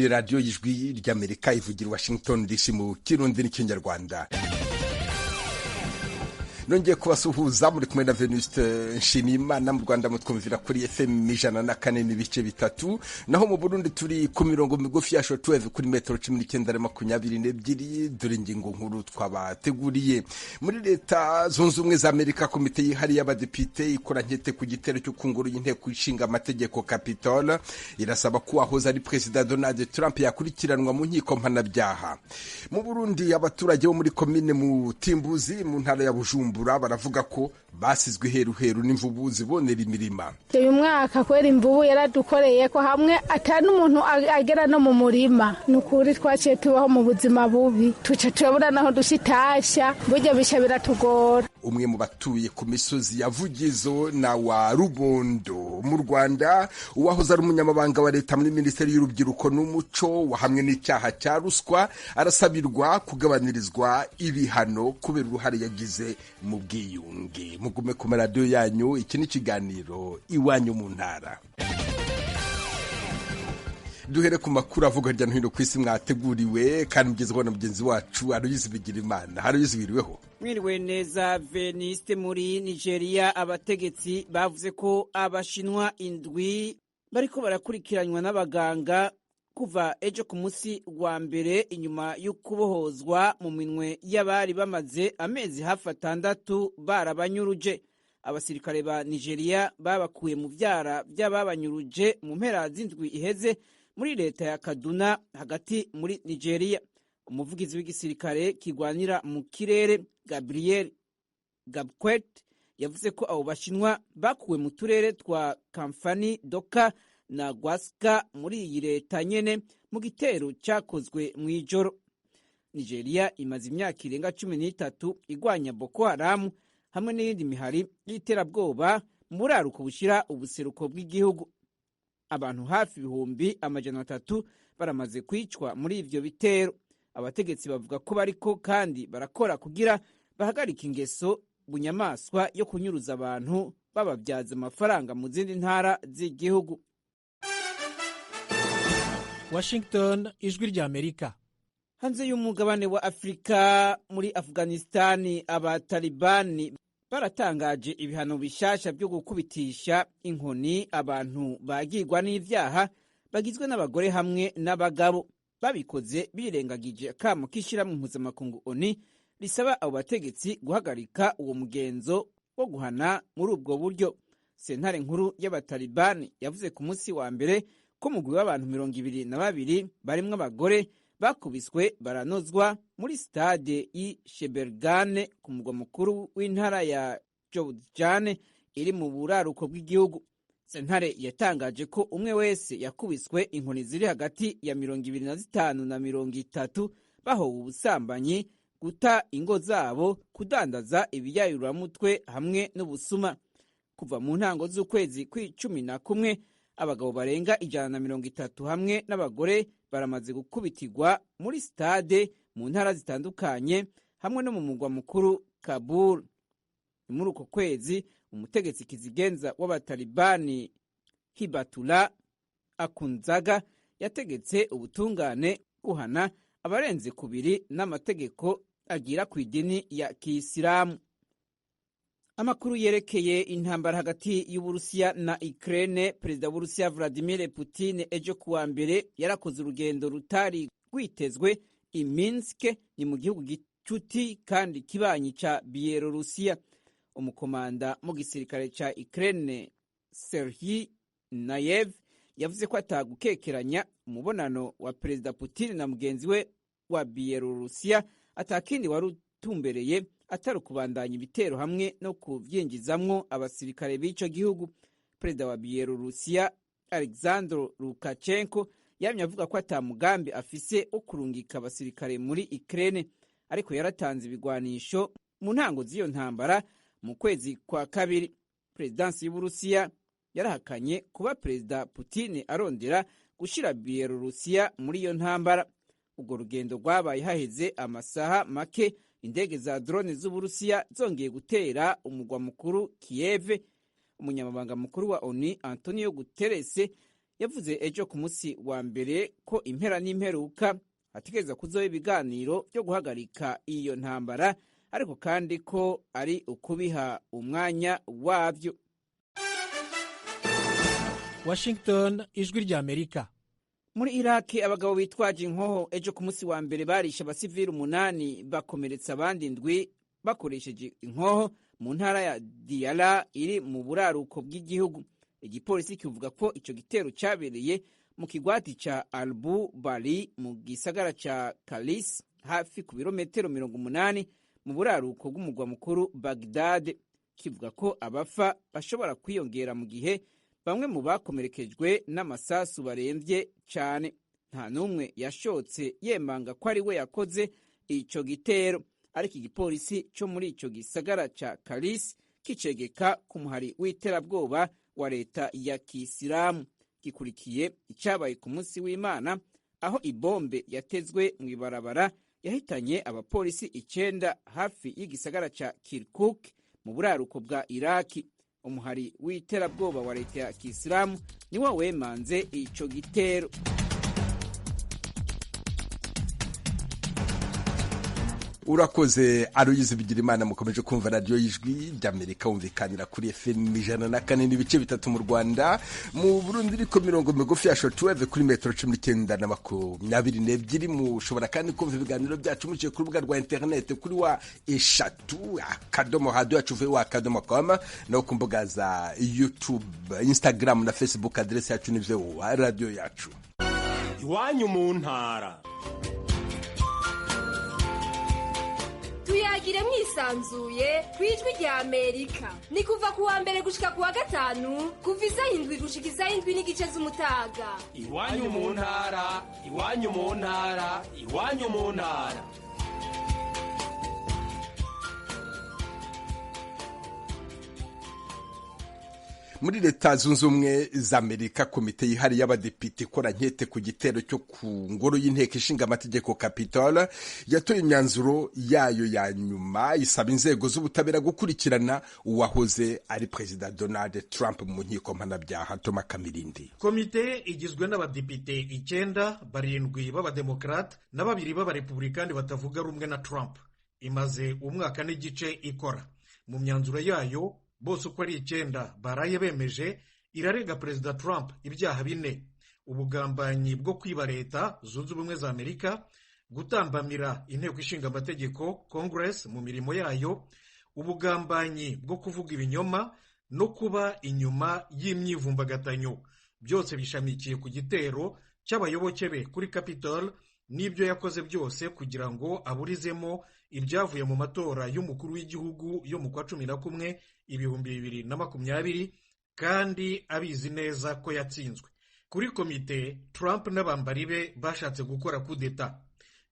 Ni radiyo y'Ijwi ry'Amerika ivugira Washington DC mu Kirundi n'Ikinyarwanda. Nongeye kubasuhuza, muri kumwe na Venuste Nshimiyimana. Mu Rwanda mutwumvira kuri FM 104.3, naho mu Burundi turi ku mirongo migufi ya shortwave kuri metero 19 na 22. Dore ingingo nkuru twabateguriye. Muri Leta Zunze Ubumwe za Amerika, komite yihariye y'abadepite ikora nkete ku gitero cyo ku ngoro y'inteko ishinga amategeko Capitol irasaba ko uwahoze ari Perezida Donald Trump yakurikiranwa mu nkiko mpanabyaha. Mu Burundi, abaturage bo muri komine Mutimbuzi mu ntara ya Bujumbura baravuga ko basizwe iheruheru n'imvubu zibonera imirima. Uyu mwaka kubera imvubu yaradukoreye ko hamwe atari n'umuntu agera no mu murima. Ni ukuri twaciye tubaho mu buzima bubi, tuca turabura naho dushitasha, burya bisha biratugora. Umwe mu batuye ku misozi ya Vugizo na wa Rubondo. Mu Rwanda, uwahoze ari umunyamabanga wa leta muri Minisiteri y'Urubyiruko n'Umuco wahamwe n'icyaha cya ruswa arasabirwa kugabanirizwa ibihano kubera uruhare yagize mu bwiyunge. Mugume ku maradiyo yanyu, iki ni ikiganiro Iwanyu mu Ntara. Duhere ku makuru avuga hirya no hino ku isi mwateguriwe kandi mugezweho na mugenzi wacu Aloyizi Bigirimana. Aloyizi, wiriweho? Mwiriwe neza, Veniste. Muri Nigeria, abategetsi bavuze ko Abashinwa indwi bariko barakurikiranywa n'abaganga kuva ejo ku munsi wa mbere, inyuma y'ukubohozwa mu minwe y'abari bamaze amezi hafi 6 barabanyuruje. Abasirikare ba Nigeria babakuye mu vyara by'ababanyuruje mu mpera z'indwi iheze muri leta ya Kaduna hagati muri Nigeria. Umuvugizi w'igisirikare kigwanira mu kirere, Gabriel Gabkwet, yavuze ko abo Bashinwa bakuwe mu turere twa Kamfani Doka na Gwaska muri iyi leta nyene mu gitero cyakozwe mu ijoro. Nigeria imaze imyaka irenga 13 igwanya Boko Haram hamwe n'iyindi mihari y'iterabwoba mu buraruko bushira ubuseruko bw'igihugu. Abantu hafi 300,000 baramaze kwicwa muri ivyo bitero. Abategetsi bavuga ko bariko kandi barakora kugira bahagarika ingeso bunyamaswa yo kunyuruza abantu bababyaza amafaranga mu zindi ntara z'igihugu. Washington, Ijwi ry'Amerika. Hanze y'umugabane wa Afurika, muri Afghanistani, Abatalibani baratangaje ibihano bishasha byo gukubitisha inkoni abantu bagirwa n'ivyaha bagizwe n'abagore hamwe n'abagabo. Babikoze birengagije akamo k'ishirahamwe mpuzamakungu ONU risaba abo bategetsi guhagarika uwo mugenzo wo guhana muri ubwo buryo. Sentare nkuru y'Abatalibani yavuze ku munsi wa mbere ko umugwi w'abantu 22 barimwo abagore bakubiswe baranozwa muri stade y'i Shebergane ku mugwa mukuru w'intara ya Jowzjan iri mu buraruko bw'igihugu. Sentare yatangaje ko umwe wese yakubiswe inkoni ziri hagati ya 25 na 30, bahowe ubusambanyi, guta ingo zabo, kudandaza ibiyayuramutwe hamwe n'ubusuma. Kuva mu ntango z'ukwezi kw'icumi na kumwe, abagabo barenga 130 hamwe n'abagore baramaze gukubitirwa muri stade mu ntara zitandukanye hamwe no mu mugwa mukuru Kabul. Muri uko kwezi, umutegetsi kizigenza w'Abatalibani Hibatullah Akunzaga yategetse ubutungane guhana abarenze kubiri n'amategeko agira ku idini ya Kisilamu. Amakuru yerekeye intambara hagati y'Uburusiya na Ukraine: Perezida w'Uburusiya Vladimir Putin ejo kuwa mbere yarakoze urugendo rutari rwitezwe i Minsk, ni mu gihugu gicuti kandi kibanyi ca Bielorusiya. Umukomanda mu gisirikare ca Ukraine Serhiy Nayev yavuze ko atagukekeranya umubonano wa Perezida Putin na mugenzi we wa Bielorusiya atakindi wari utumbereye atari ukubandanya ibitero hamwe no kuvyinjizamwo abasirikare b'ico gihugu. Perezida wa Bielorusiya Alexandro Lukashenko yamye avuga ko ata mugambi afise wo kurungika abasirikare muri Ukraine, ariko yaratanze ibigwanisho mu ntango z'iyo ntambara mu kwezi kwa kabiri. Perezidansi y'Uburusiya yarahakanye kuba Perezida Putin arondera gushira Bielorusiya muri iyo ntambara. Urwo rugendo rwabaye haheze amasaha make indege za drone z'Uburusiya zongeye gutera umugwa mukuru Kiev. Umunyamabanga mukuru wa ONU Antonio Guterres Yavuze ejo ku munsi wa mbere ko impera n'imperuka hategereza kuzoba ibiganiro byo guhagarika iyo ntambara, ariko kandi ko ari ukubiha umwanya wabyo. Washington, Ijwi ry'Amerika. Muri Iraki, abagabo bitwaje inkoho ejo ku munsi wa mbere barishe abasivili 8, bakomeretsa abandi 7 bakoresheje inkoho mu ntara ya Diyala iri mu buraruko bw'igihugu. Igipolisi kivuga ko ico gitero cyabereye mu kigwati ca Albu Bali mu gisagara ca Kalis, hafi ku birometero 80 mu buraruko bw'umugwa mukuru Bagdad. Kivuga ko abafa bashobora kwiyongera mu gihe bamwe mu bakomerekejwe n'amasasu baremvye cyane. Nta n'umwe yashotse yemanga ko ari we yakoze ico gitero, ariko igipolisi co muri ico gisagara ca Kalis kicegeka ku muhari w'iterabwoba wa leta ya Kisilamu. Gikurikiye icyabaye ku munsi w'Imana, aho ibombe yatezwe mu ibarabara yahitanye abapolisi 9 hafi y'igisagara ca Kirkuk mu buraruko bwa Iraki. Umuhari w'iterabwoba wa leta ya Kisilamu niwo wemanze ico gitero. Urakoze Aruyizi Bigirimana. Mukomeje kumva radiyo y'Ijwi ry'Amerika, wumvikanira kuri FM 104.3 mu Rwanda. Mu Burundi iriko mirongo migufi ya shortwave kuri metero 19 na 22. Mushobora kandi kumva ibiganiro byacu muciye ku rubuga rwa internet kuri w3.radioyacuvoa.com, no ku mbuga za YouTube, Instagram na Facebook. Adresse yacu ni VOA Radio Yacu. Iwanyu mu ntara. Tuyagire mwisanzuye ku Ijwi rya Amerika. Ni kuva ku wa mbere gushika ku wa gatanu, kuva isaha 7 gushika isaha 7:30 z'umutaga. Iwanyu mu ntara, iwanyu mu ntara, iwanyu mu ntara. Muri Leta Zunze Ubumwe za Amerika, komite yihariye y'abadepite ikora nkete ku gitero cyo ku ngoro y'inteko ishinga amategeko Capitol yatoye imyanzuro yayo ya nyuma, isaba inzego z'ubutabera gukurikirana uwahoze ari Perezida Donald Trump mu nkiko mpanabyaha. Toma Kamirindi. Komite igizwe n'abadepite 9, 7 b'abademokarate na 2 b'abarepublikani batavuga rumwe na Trump. Imaze umwaka n'igice ikora. Mu myanzuro yayo bose uko ari 9 baraye bemeje, irarega Perezida Trump ibyaha 4: ubugambanyi bwo kwiba Leta Zunze Ubumwe za Amerika, gutambamira inteko ishinga amategeko Congress mu mirimo yayo, ubugambanyi bwo kuvuga ibinyoma no kuba inyuma y'imyivumbagatanyo. Byose bishamikiye ku gitero cy'abayoboke be kuri Capitol n'ibyo yakoze byose kugira ngo aburizemo ibyavuye mu matora y'umukuru w'igihugu yo mu kwa 11 2020, kandi abizi neza ko yatsinzwe. Kuri komite, Trump n'abambari be bashatse gukora kudeta.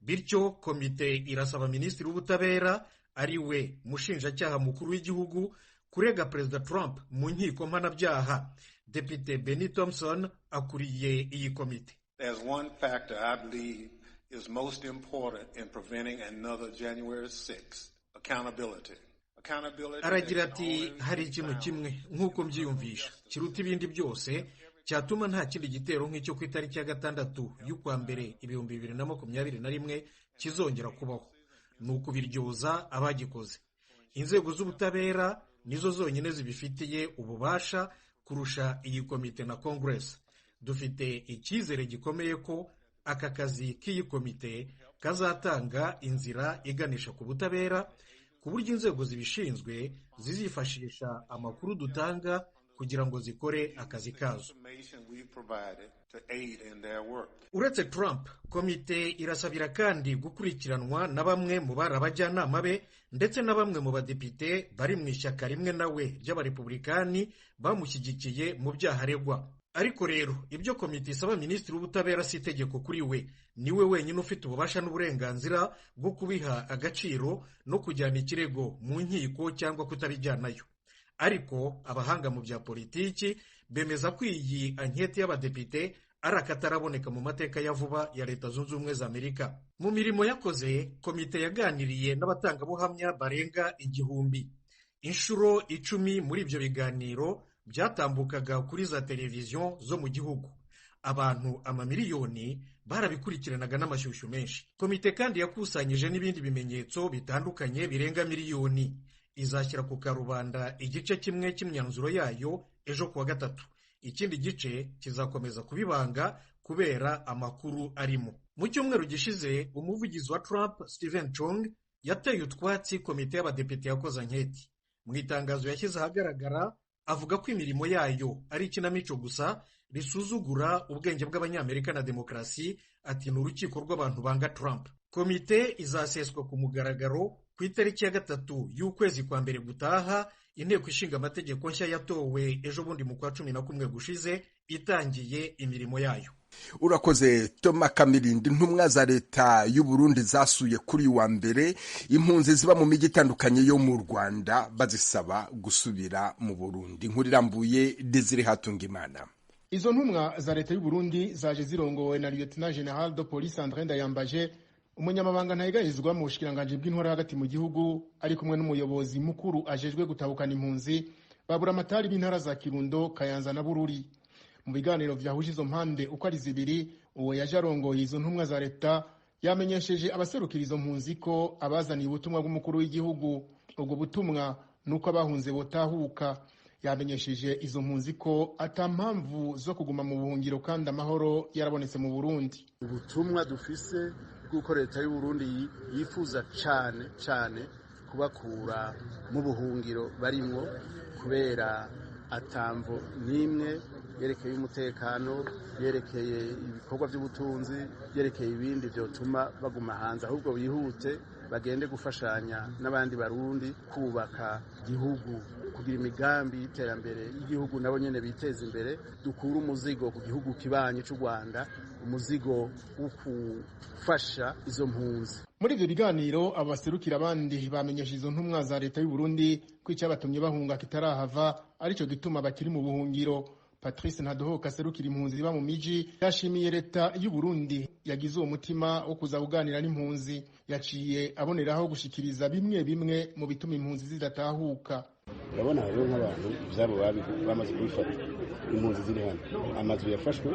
Bityo komite irasaba minisitiri w'ubutabera, ari we mushinjacyaha mukuru w'igihugu, kurega Perezida Trump mu nkiko mpanabyaha. Depite Benny Thompson akuriye iyi komite. Is most important in preventing another January 6th: accountability. Aragira ati: hari ikintu kimwe nk'uko mbyiyumvisha kiruta ibindi byose cyatuma nta kindi gitero nk'icyo ku itariki ya 6 y'ukwa mbere 2021 kizongera kubaho, ni ukubiryoza abagikoze. Inzego z'ubutabera nizo zonyine zibifitiye ububasha kurusha iyi komite na Congress. Dufite icyizere gikomeye ko aka kazi k'iyi komite kazatanga inzira iganisha ku butabera, ku buryo inzego zibishinzwe zizifashisha amakuru dutanga kugira ngo zikore akazi kazo. Uretse Trump, komite irasabira kandi gukurikiranwa na bamwe mu bari abajyanama be ndetse na bamwe mu badepite bari mu ishyaka rimwe nawe ry'abarepublikani bamushyigikiye mu byaha aregwa. Ariko rero ibyo komite isaba minisitiri w'ubutabera si itegeko kuri we. Niwe wenyine ufite ububasha n'uburenganzira bwo kubiha agaciro no kujyana ikirego mu nkiko cyangwa kutabijyanayo. Ariko abahanga mu bya politiki bemeza ko iyi anketi y'abadepite ari akataraboneka mu mateka ya vuba ya Leta Zunze Ubumwe za Amerika. Mu mirimo yakoze, komite yaganiriye n'abatangabuhamya barenga 1000. Inshuro 10 muri ibyo biganiro byatambukaga kuri za televiziyo zo mu gihugu. Abantu amamiliyoni barabikurikiranaga n'amashyushyu menshi. Komite kandi yakusanyije n'ibindi bimenyetso bitandukanye birenga miliyoni. Izashyira ku karubanda igice kimwe cy'imyanzuro yayo ejo kuwa gatatu. Ikindi gice kizakomeza kubibanga kubera amakuru arimo. Mu cyumweru gishize, umuvugizi wa Trump Steven Chong yateye utwatsi komite y'abadepite yakoze anketi. Mu itangazo yashyize ahagaragara avuga ko imirimo yayo ari ikinamico gusa risuzugura ubwenge bw'Abanyamerika na demokarasi, ati ni urukiko rw'abantu banga Trump. Komite izaseswa ku mugaragaro ku itariki ya 3 y'ukwezi kwa mbere gutaha, inteko ishinga amategeko nshya yatowe ejo bundi mu kwa 11 gushize itangiye imirimo yayo. Urakoze Toma Kamirindi. Intumwa za leta y'u Burundi zasuye kuri wa mbere impunzi ziba mu mijyi itandukanye yo mu Rwanda bazisaba gusubira mu Burundi. Inkuru irambuye Desire Hatungimana. Izo ntumwa za leta y'u Burundi zaje zirongowe na Lieutenant General de Police André Ndayambaje, umunyamabanga ntayegayezwa mu bushikiranganji bw'intwaro hagati mu gihugu, ari kumwe n'umuyobozi mukuru ajejwe gutahukana impunzi, babura amatari b'intara za Kirundo, Kayanza na Bururi. Mu biganiro vyahuje izo mpande uko ari zibiri, uwo yaje arongoye izo ntumwa za leta yamenyesheje abaserukira izo mpunzi ko abazaniye ubutumwa bw'umukuru w'igihugu. Ubwo butumwa nuko abahunze botahuka. Yamenyesheje izo mpunzi ko ata mpamvu zo kuguma mu buhungiro kandi amahoro yarabonetse mu Burundi. Ubutumwa dufise bw'uko leta y'u Burundi yifuza cane cane kubakura mu buhungiro barimwo, kubera atamvo n'imwe yerekeye umutekano, yerekeye ibikorwa by'ubutunzi, yerekeye ibindi byotuma baguma hanze, ahubwo bihute bagende gufashanya n'abandi Barundi kubaka igihugu, kugira imigambi y'iterambere y'igihugu, nabo nyene biteza imbere, dukure umuzigo ku gihugu kibanyi c'u Rwanda, umuzigo wo gufasha izo mpunzi. Muri ivyo biganiro abo baserukira abandi bamenyesha izo ntumwa za leta y'u Burundi ko icyabatumye bahunga kitarahava, arico gituma bakiri mu buhungiro. Patrice Ntadohoka aserukira impunzi ziba mu miji yashimiye leta y'u Burundi yagize uwo mutima wo kuza kuganira n'impunzi. Yaciye aboneraho gushikiriza bimwe bimwe mu bituma impunzi zidatahuka. Urabona hariho nk'abantu ibyabo bamaze kubifata, impunzi ziri hano, amazu yafashwe,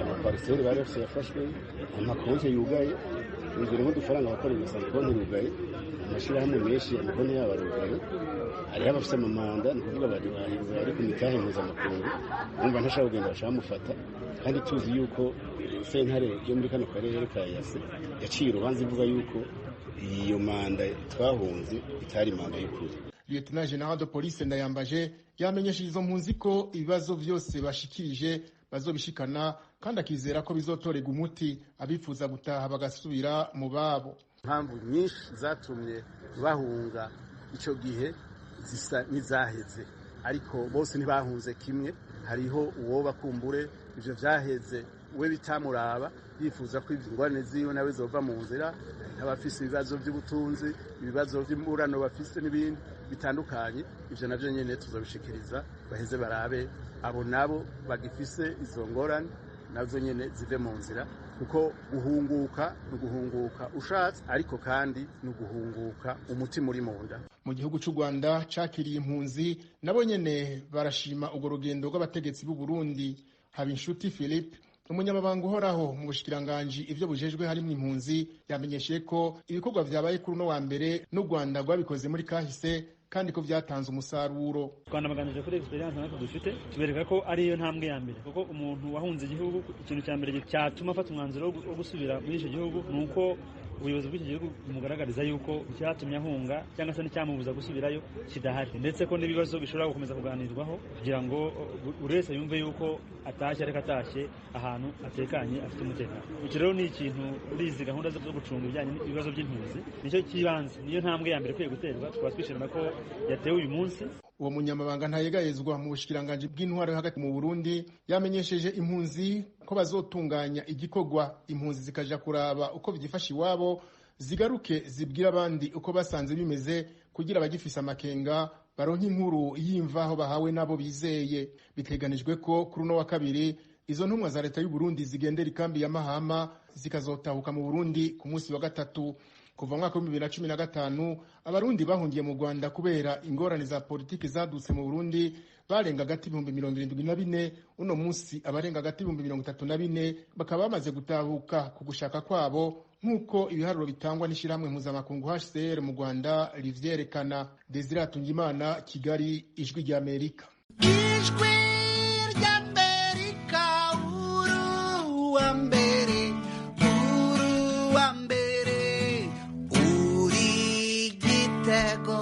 amapariseri bari bafite yafashwe, amakonti yugaye, urugero nk'udufaranga abakorera ugasanga konti yugaye, amashyirahamwe menshi amakonti yabo arugaye, hariho abafite amamanda, ni ukuvuga bari ku mitahe mpuzamakungu, bumva ntashobora kugenda bashaka bamufata, kandi tuzi yuko sentare yo muri kano karere ka yase yaciye urubanza ivuga yuko iyo manda twahunze itari manda y'ukuri. Lieutenant General de Police Ndayambaje yamenyesheje izo mpunzi ko ibibazo vyose bashikirije bazobishikana, kandi akizera ko bizotorega umuti, abifuza gutaha bagasubira mu babo. Impamvu nyinshi zatumye bahunga ico gihe zisa n'izaheze, ariko bose ntibahunze kimwe. Hariho uwo bakumbure ivyo vyaheze we bitamuraba, yifuza ko ingorane ziwe nawe zova mu nzira, abafise ibibazo by'ubutunzi, ibibazo by'imburano bafise n'ibindi bitandukanye. Ivyo navyo nyene tuzobishikiriza baheze barabe abo nabo bagifise izo ngorane nazo nyene zive mu nzira, kuko guhunguka ni uguhunguka ushatse, ariko kandi ni uguhunguka umutima uri mu nda. Mu gihugu cy'u Rwanda cakiriye impunzi, nabo nyene barashima urwo rugendo rw'abategetsi b'u Burundi. Habinshuti Philippe, umunyamabanga uhoraho mu bushikiranganji ivyo bujejwe harimwo impunzi, yamenyesheje ko ibikorwa vyabaye kuri uno wa mbere n'u Rwanda rwabikoze muri kahise kandi ko vyatanze umusaruro. Twanabaganije kuri experience natwe dufite, tubereka ko ariyo ntambwe ya mbere, kuko umuntu wahunze igihugu, ikintu cya mbere cyatuma afata umwanzuro wo gusubira muri icyo gihugu ni uko ubuyobozi bw'iki gihugu bumugaragariza yuko icyatumye ahunga cyangwa se n'icyamubuza gusubirayo kidahari, ndetse ko n'ibibazo bishobora gukomeza kuganirwaho kugira ngo buri wese yumve yuko atashye, ariko atashye ahantu atekanye afite umutekano. Iki rero ni ikintu muri izi gahunda zo gucunga ibijyanye n'ibibazo by'impunzi nicyo cy'ibanze, niyo ntambwe ya mbere ikwiye guterwa, tukaba twishimira ko yatewe uyu munsi. Uwo munyamabanga ntayegayezwa mu bushikiranganji bw'intwaro yo hagati mu Burundi yamenyesheje impunzi ko bazotunganya igikorwa, impunzi zikaja kuraba uko vyifashe iwabo, zigaruke zibwira abandi uko basanze bimeze, kugira abagifise amakenga baronke inkuru y'imvaho bahawe nabo bizeye. Biteganijwe ko kuri uno wa kabiri izo ntumwa za leta y'u Burundi zigendera ikambi ya Mahama, zikazotahuka mu Burundi ku munsi wa gatatu. Kuva mwaka w'ibihumbi 2015 abarundi bahungiye mu Rwanda kubera ingorane za politiki zadutse mu Burundi barenga hagati 74,000. Uno munsi abarenga hagati 34,000 bakaba bamaze gutahuka ku gushaka kwabo, nk'uko ibiharuro bitangwa n'ishyirahamwe mpuzamakungu HCR mu Rwanda rivyerekana. Desire Hatungimana, Kigali, Ijwi ry'Amerika. Ijwi ry'Amerika, uruwa mbere, uruwa mbere, uri igitego.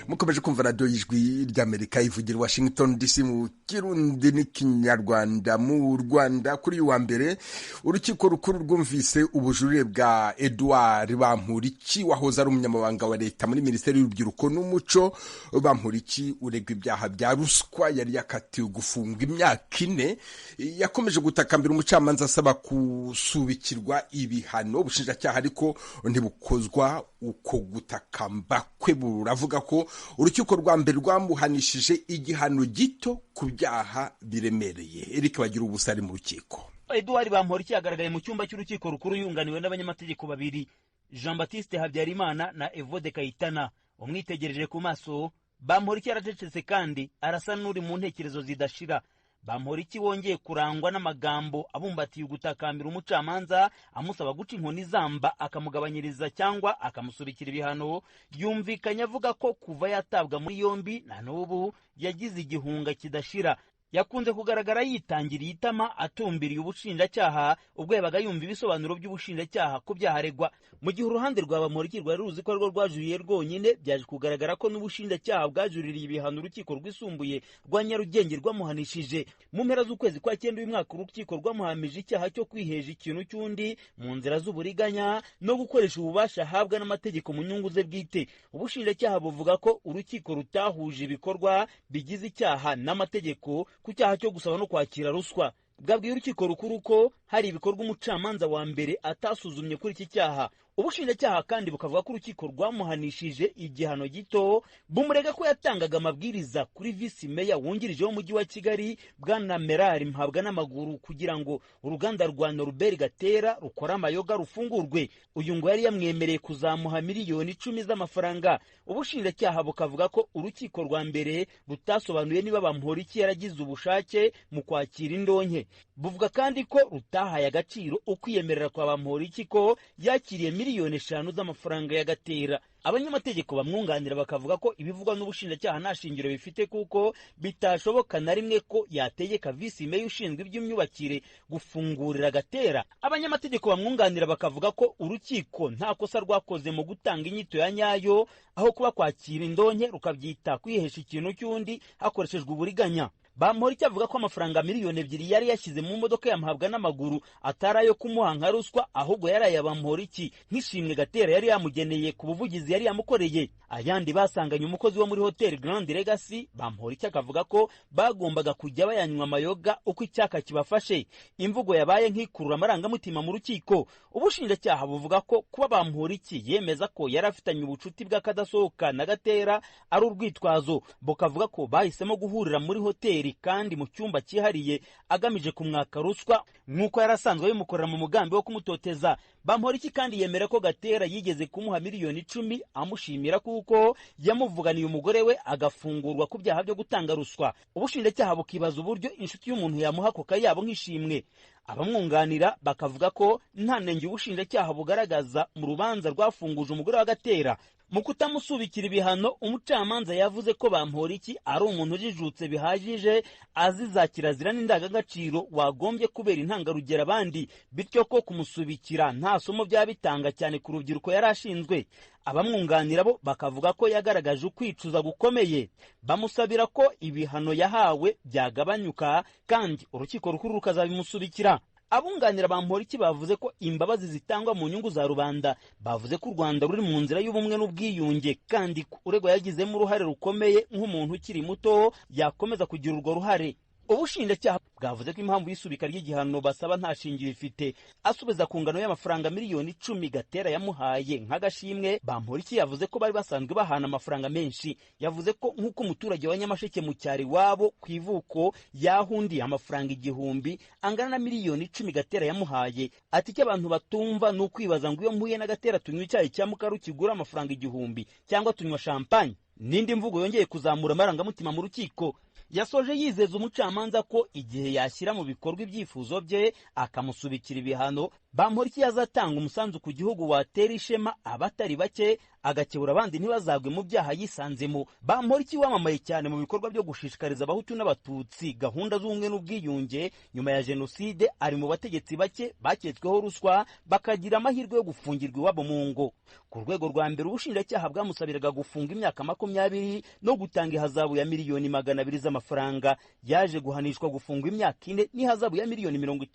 Mukomeje kumva radiyo y'Ijwi ry'Amerika ivugira Washington DC mu Kirundi n'Ikinyarwanda. Mu Rwanda kuri uyu wa mbere urukiko rukuru rwumvise ubujurire bwa Edouard Bamporiki wahoze ari umunyamabanga wa leta muri Minisiteri y'Urubyiruko n'Umuco. Bamporiki uregwa ibyaha bya ruswa yari yakatiwe gufungwa imyaka 4, yakomeje gutakambira umucamanza asaba gusubikirwa ibihano. Ubushinjacyaha ariko ntibukozwa uko gutakamba kwe, buravuga ko urukiko rwa mbere rwamuhanishije igihano gito ku byaha biremereye. Eric Bagira ubusa ari mu rukiko. Edouard Bamporiki yagaragaye mu cyumba cy'urukiko rukuru yunganiwe n'abanyamategeko babiri, Jean Baptiste Habyarimana na Evode Kayitana. Umwitegereje ku maso, Bamporiki yaracecetse kandi arasa n'uri mu ntekerezo zidashira. Bamporiki wongeye kurangwa n'amagambo abumbatiye ugutakambira umucamanza amusaba guca inkoni zamba akamugabanyiriza cyangwa akamusubikira ibihano, yumvikanye avuga ko kuva yatabwa muri yombi na n'ubu yagize igihunga kidashira. Yakunze kugaragara yitangiriye itama atumbiriye ubushinjacyaha ubwo yabaga yumva ibisobanuro by'ubushinjacyaha ku byaha aregwa. Mu gihe uruhande rwa Bamporiki rwari ruzi ko arirwo rwajuriye rwonyine, byaje kugaragara ko n'ubushinjacyaha bwajuririye ibihano urukiko rwisumbuye rwa Nyarugenge rwamuhanishije. Mu mpera z'ukwezi kwa 9 uyu mwaka urukiko rwamuhamije icyaha cyo kwiheja ikintu cy'undi mu nzira z'uburiganya no gukoresha ububasha ahabwa n'amategeko mu nyungu ze bwite. Ubushinjacyaha buvuga ko urukiko rutahuje ibikorwa bigize icyaha n'amategeko ku cyaha cyo gusaba no kwakira ruswa. Bwabwiye urukiko rukuru ko hari ibikorwa umucamanza wa mbere atasuzumye kuri iki cyaha. Ubushinjacyaha kandi bukavuga ko urukiko rwamuhanishije igihano gito, bumurega ko yatangaga amabwiriza kuri visi meya wungirije w'umujyi wa Kigali Bwana Merari Mpabwa n'amaguru kugira ngo uruganda rwa Norbert Gatera rukora amayoga rufungurwe. Uyu ngo yari yamwemereye kuzamuha miliyoni 10 z'amafaranga. Ubushinjacyaha bukavuga ko urukiko rwa mbere rutasobanuye niba Bamporiki yaragize ubushake mu kwakira indonke. Buvuga kandi ko rutahaye agaciro ukwiyemerera kwa Bamporiki ko yakiriye miliyoni 5 z'amafaranga ya Gatera. Abanyamategeko bamwunganira bakavuga ko ibivugwa n'ubushinjacyaha nta shingiro bifite, kuko bitashoboka na rimwe ko yategeka visi meya ushinzwe iby'imyubakire gufungurira Gatera. Abanyamategeko bamwunganira bakavuga ko urukiko nta kosa rwakoze mu gutanga inyito ya nyayo, aho kuba kwakira indonke rukabyita kwihesha ikintu cy'undi hakoreshejwe uburiganya. Bamporiki avuga ko amafaranga miliyoni 2 yari yashyize mu modoka ya Mpabwa n'amaguru atari ayo kumuha nka ruswa, ahubwo yari aya Bamporiki nk'ishimwe Gatera yari yamugeneye ku buvugizi yari yamukoreye. Ayandi basanganye umukozi wo muri Hotel Grand Legacy. Bamporiki akavuga ko bagombaga kujya bayanywa amayoga uko icyaka kibafashe. Imvugo yabaye nk'ikurura amarangamutima mu rukiko. Ubushinjacyaha buvuga ko kuba Bamporiki yemeza ko yari afitanye ubucuti bw'akadasohoka na Gatera ari urwitwazo. Bukavuga ko bahisemo guhurira muri hoteli kandi mu cyumba cyihariye agamije kumwaka ruswa nk'uko yari asanzwe abimukorera mu mugambi wo kumutoteza. Bamporiki kandi yemera ko Gatera yigeze kumuha miliyoni 10 amushimira kuko yamuvuganiye umugore we agafungurwa ku byaha byo gutanga ruswa. Ubushinjacyaha bukibaza uburyo inshuti y'umuntu yamuha ako kayabo nk'ishimwe. Abamwunganira bakavuga ko nta nenge ubushinjacyaha bugaragaza mu rubanza rwafunguje umugore wa Gatera. Mu kutamusubikira ibihano, umucamanza yavuze ko Bamporiki ari umuntu ujijutse bihagije, azi za kirazira n'indangagaciro wagombye kubera intangarugero abandi, bityo ko kumusubikira nta somo byaba bitanga cyane ku rubyiruko yari ashinzwe. Abamwunganira bo bakavuga ko yagaragaje ukwicuza gukomeye, bamusabira ko ibihano yahawe byagabanyuka kandi urukiko rukuru rukazabimusubikira. Abunganira Bamporiki bavuze ko imbabazi zitangwa mu nyungu za rubanda. Bavuze ko u Rwanda ruri mu nzira y'ubumwe n'ubwiyunge kandi uregwa yagizemo uruhare rukomeye nk'umuntu ukiri muto yakomeza kugira urwo ruhare. Ubushinjacyaha bwavuze ko impamvu y'isubika ry'igihano basaba nta shingiro ifite. Asubiza ku ngano y'amafaranga 10 miliyoni Gatera yamuhaye nk'agashimwe, Bamporiki yavuze ko bari basanzwe bahana amafaranga menshi. Yavuze ko nk'uko umuturage wa Nyamasheke mu cyaro iwabo ku ivuko yahundiye amafaranga 1000 angana na 10 miliyoni Gatera yamuhaye. Ati icyo abantu batumva ni ukwibaza ngo iyo mpuye na Gatera tunywa icyayi cya mukaru kigura amafaranga 1000 cyangwa tunywa champagne. N'indi mvugo yongeye kuzamura amarangamutima mu rukiko. Yasoje yizeza umucamanza ko igihe yashyira mu bikorwa ibyifuzo bye akamusubikira ibihano, Bamporiki yazatanga umusanzu ku gihugu watera ishema abatari bake, agakebura abandi ntibazagwe mu byaha yisanzemo. Bamporiki wamamaye cyane mu bikorwa byo gushishikariza Abahutu n'Abatutsi gahunda z'ubumwe n'ubwiyunge nyuma ya Jenoside, ari mu bategetsi bake baketsweho ruswa bakagira amahirwe yo gufungirwa iwabo mu ngo. Ku rwego rwa mbere, ubushinjacyaha bwamusabiraga gufunga imyaka 20 no gutanga ihazabu ya 200 miliyoni z'amafaranga. Yaje guhanishwa gufungwa imyaka 4 n'ihazabu ya 60 miliyoni.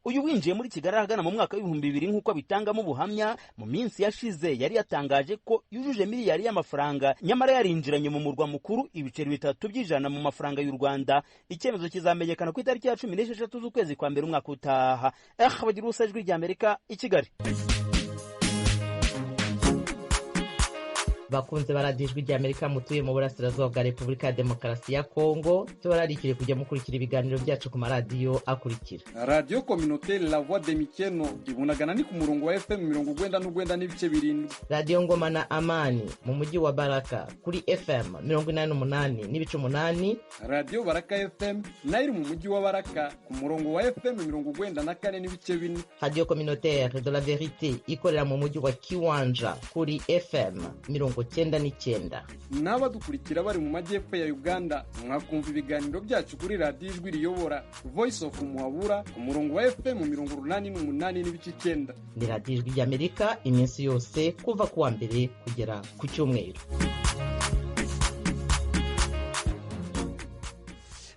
Uyu winjiye muri Kigali ahagana mu mwaka w'2000 nk'uko abitangamo ubuhamya, mu minsi yashize yari yatangaje ko yujuje miliyari y'amafaranga, nyamara yarinjiranye mu murwa mukuru ibiceri bitatu by'ijana mu mafaranga y'u Rwanda. Icyemezo kizamenyekana ku itariki ya 16 z'ukwezi kwa mbere umwaka utaha. Bagira ubusa, Ijwi ry'Amerika, i Kigali. Bakunze baradiyo Ijwi ry'Amerika mutuye mu burasirazuba bwa Repubulika ya Demokarasi ya Kongo, tubararikire kujya mukurikira ibiganiro byacu ku maradiyo akurikira: Radiyo Communautaire La Voix de Mikeno, Ibunagana, ni ku murongo wa FM 97.7. Radiyo Ngoma na Amani mu mujyi wa Baraka kuri FM 88.8. Radiyo Baraka FM nayo iri mu mujyi wa Baraka ku murongo wa FM 94.4. Radiyo Communautaire de la Verite ikorera mu mujyi wa Kiwanja kuri FM 99. N'abadukurikira bari mu majyepfo ya Uganda, mwakumva ibiganiro byacu kuri Radiyo Ijwi Riyobora Voice of Muhabura ku murongo wa FM 88.9. Ni Radiyo Ijwi ry'Amerika iminsi yose kuva ku wa mbere kugera ku cyumweru.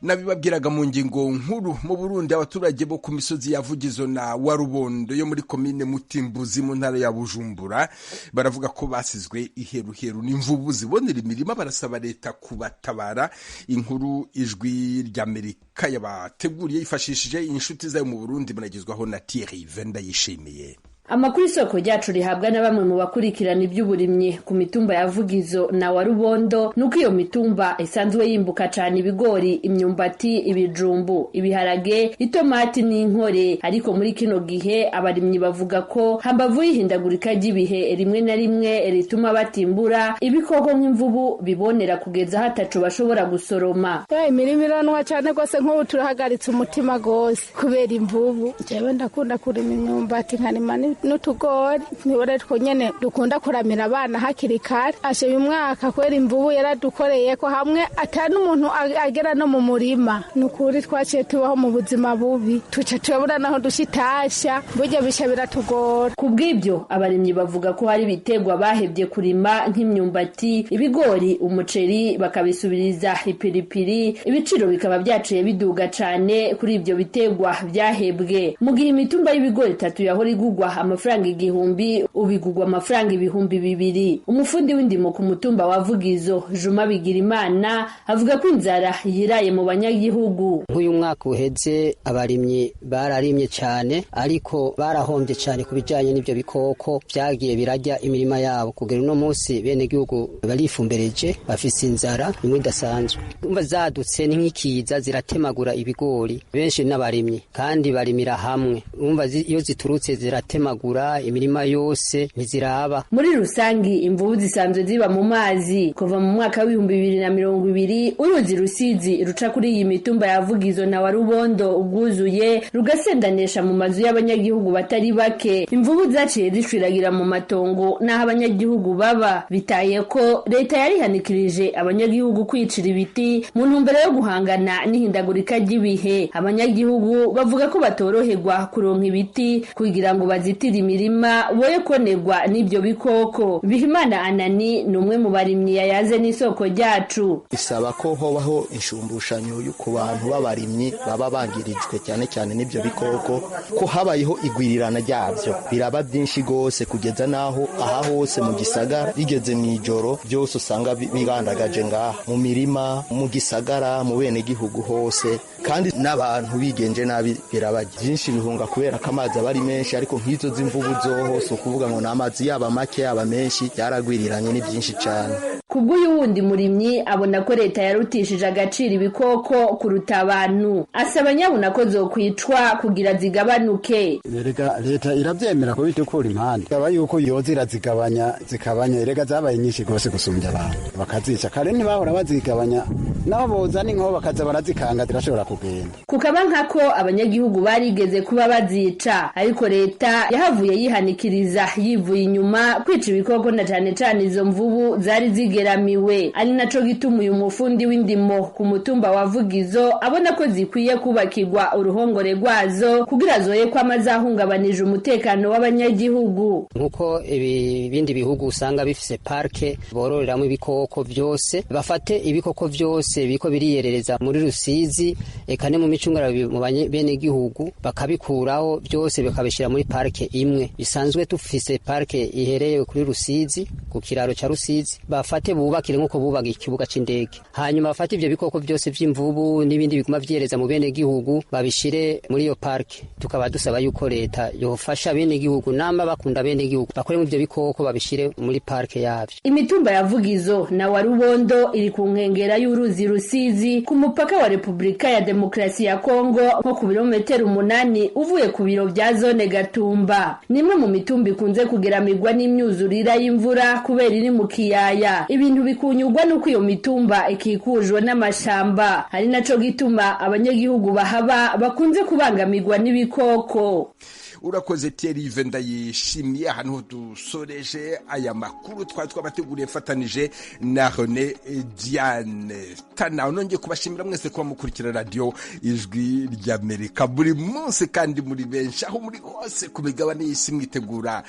Nabibabwiraga mu ngingo nkuru, mu Burundi abaturage bo ku misozi ya Vugizo na Warubondo yo muri komine Mutimbuzi mu ntara ya Bujumbura baravuga ko basizwe iheruheru n'imvubu zibonera imirima, barasaba leta kubatabara. Inkuru Ijwi ry'Amerika yabateguriye yifashishije inshuti zayo mu Burundi muragezwaho na Thierry Vendayishimiye. Amakuru isoko ryacu rihabwa na bamwe mu bakurikirana iby'uburimyi ku mitumba ya Vugizo na Warubondo nuko iyo mitumba isanzwe yimbuka cyane ibigori, imyumbati, ibijumbu, ibiharage, itomati n'inkore. Ariko muri kino gihe abarimyi bavuga ko hambavu y'ihindagurika ry'ibihe rimwe na rimwe rituma batimbura, ibikoko nk'imvubu bibonera kugeza hataco bashobora gusoroma. Imirima iranwa cyane rwose, nk'ubu turahagaritse umutima rwose kubera imvubu. Jewe ndakunda kurima imyumbati, nkarima n'utugori, nibore twonyene dukunda kuramira abana hakiri kare. Ashe uyu mwaka kubera imvubu yaradukoreye ko hamwe atari n'umuntu agera no mu murima. Ni ukuri twaciye tubaho mu buzima bubi, tuca turabura naho dushitasha, burya bisha biratugora. Ku bw'ibyo abarimyi bavuga ko hari ibiterwa bahebye kurima nk'imyumbati, ibigori, umuceri, bakabisubiriza ipiripiri. Ibiciro bikaba byaciye biduga cane kuri ibyo biterwa byahebwe, mu gihe imitumba y'ibigori itatu yahora igugwa amafaranga 1000 ubigugwa amafaranga 2000. Umufundi w'indimo ku mutumba wa Vugizo, Juma Bigirimana, avuga ko inzara yiraye mu banyagihugu. Nk'uyu mwaka uheze abarimyi bararimye cyane, ariko barahombye cyane ku bijyanye n'ibyo bikoko byagiye birajya imirima yabo. Kugera uno munsi bene gihugu barifumbereje, bafise inzara imwe idasanzwe. Umva zadutse ni nk'ikiza, ziratemagura ibigori. Benshi n'abarimyi kandi barimira hamwe, umva iyo ziturutse ziratemagura imirima yose, ntiziraba. Muri rusangi imvubu zisanzwe ziba mu mazi. Kuva mu mwaka w'2020 uruzi Rusizi ruca kuri iyi mitumba ya Vugizo na Warubondo ubwuzuye rugasendanisha mu mazu y'abanyagihugu batari bake. Imvubu zaciye zishwiragira mu matongo n'aho abanyagihugu baba, bitaye ko leta yarihanikirije abanyagihugu kwicira ibiti mu ntumbero yo guhangana n'ihindagurika ry'ibihe. Abanyagihugu bavuga ko batoroherwa kuronka ibiti kugira ngo bazitire imirima boye konerwa n'ibyo bikoko. Bihimana Anani ni umwe mu barimyi yayaze n'isoko ryacu. Isaba ko hobaho inshumbushanyo ku bantu b'abarimyi baba bangirijwe cyane cyane n'ibyo bikoko, ko habayeho igwirirana ryabyo, biraba byinshi gose kugeza naho aha hose mu gisagara bigeze mu ijoro byose usanga bigandagaje ngaha mu mirima, mu gisagara, mu bene gihugu hose. Kandi n'abantu bigenje nabi birabarya. Byinshi bihunga kubera ko amazi aba ari menshi, ariko nk'izo z'imvubu zoho si ukuvuga ngo ni amazi yaba make yaba menshi, byaragwiriranye ni byinshi cyane. Kubw'uyu wundi murimyi abona ko leta yarutishije agaciro ibikoko kuruta abantu, asaba nyabuna ko zokwicwa kugira zigabanuke. Erega leta irabyemera ko bitukura impande, aba yuko yoza irazigabanya zikabanya. Erega zabaye nyinshi rwose gusumbya abantu, bakazica kare ntibahora bazigabanya, naho boza n'inkoho bakaza barazikanga zirashobora kugenda. Kukaba nkako abanyagihugu barigeze kuba bazica, ariko leta yahavuye yihanikiriza yivuye inyuma kwica ibikoko na cane cane izo mvubu zari zigeramiwe. Ari naco gituma uyu mufundi w'indimo ku mutumba wa Vugizo abona ko zikwiye kubakirwa uruhongore rwazo kugira zoye kwama zahungabanije umutekano w'abanyagihugu. Nkuko ibindi bihugu usanga bifise parke bororeramo ibikoko vyose, bafate ibikoko vyose biriko biriyerereza muri Rusizi eka ne mu micungararo mu benegihugu, bakabikuraho byose bakabishira muri parke imwe. Bisanzwe tufise parke ihereye kuri Rusizi, ku kiraro ca Rusizi, bafate bubakire nkuko bubaga ikibuga c'indege, hanyuma bafate ivyo bikoko byose vy'imvubu n'ibindi biguma vyereza mu benegihugu babishire muri iyo parke. Tukaba dusaba yuko leta yofasha benegihugu, namba bakunda benegihugu, bakore mu ivyo bikoko babishire muri parke yavyo. Imitumba ya Vugizo na Warubondo iri ku nkengera y'uruzi Rusizi ku mupaka wa Republika ya Demokrasi ya Kongo, nko ku birometero 8 uvuye ku biro bya zone Gatumba. Nimwe mu mitumba ikunze kugeramirwa n'imyuzurira y'imvura kubera iri mu kiyaya, ibintu bikunyurwa nuko iyo mitumba ikikujwe n'amashamba, ari naco gituma abanyagihugu bahaba bakunze kubangamirwa n'ibikoko. Urakoze Thierry Ndayishimiye. Ahantu dusoreje aya makuru twari twabateguriye mfatanije na René Diane Tana. Nongeye kubashimira mwese kuba mukurikira radio Ijwi ry'Amerika buri munsi kandi muri benshi aho muri hose ku migabane y'isi, mwitegura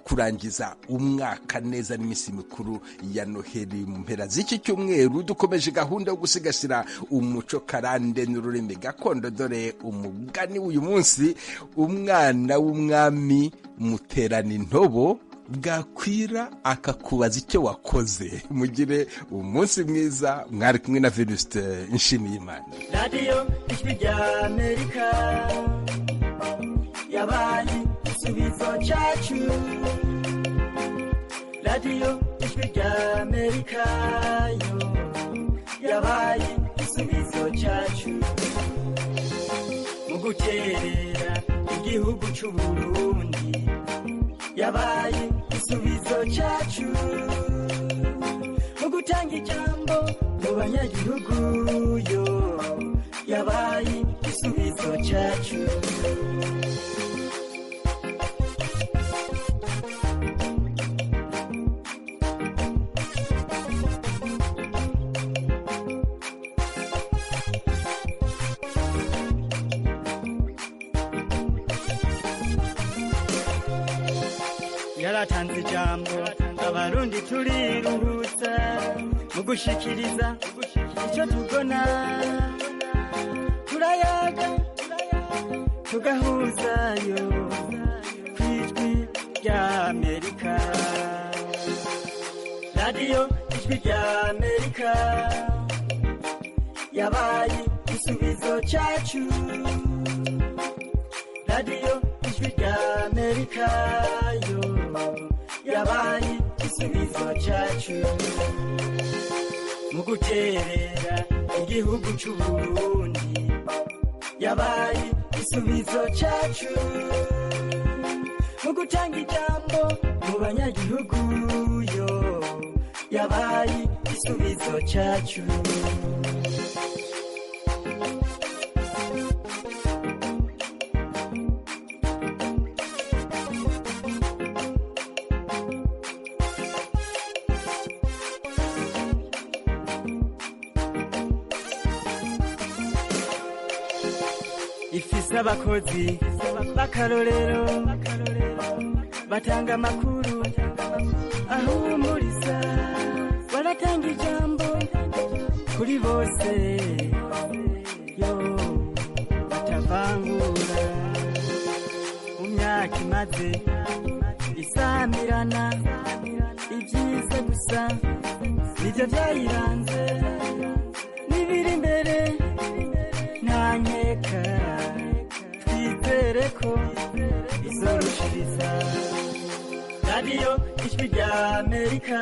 kurangiza umwaka neza n'iminsi mikuru ya Noheli mu mpera z'iki cyumweru. Dukomeje gahunda yo gusigasira umuco karande n'ururimi gakondo. Dore umugani w'uyu munsi: umwana w'umwami muterana intobo, bwakwira akakubaza icyo wakoze. Mugire umunsi mwiza, mwari kumwe na Venuste Nshimiyimana. Radiyo Ijwi rya Amerika yabaye igisubizo cyacu. Radiyo Ijwi rya Amerika yo yabaye igisubizo cyacu. Mu guterera igihugu c'Uburundi yabaye igisubizo cyacu, mu gutanga ijambo mu banyagihugu yo yabaye igisubizo cyacu. Yaratanze ijambo, abarundi turiruhutsa mu gushikiriza icyo tubona, turayaga tugahuzayo ku Ijwi rya Amerika. Radiyo Ijwi rya Amerika yabaye igisubizo cyacu. Radiyo Ijwi rya Amerika yo yabaye igisubizo cyacu. Mu guterera igihugu c'Uburundi yabaye igisubizo cyacu, mu gutanga ijambo mu banyagihugu yo yabaye igisubizo cyacu. Ifise abakozi b'akarorero batanga amakuru ahumuriza, baratanga ijambo kuri bose yo batavangura. Mu myaka imaze isamirana ibyiza gusa nibyo byayiranze, n'ibiri imbere nta nke. Radiyo Ijwi rya Amerika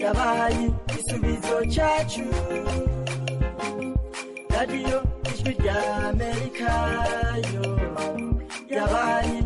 yabaye igisubizo cyacu. Radiyo Ijwi rya Amerika yo yabaye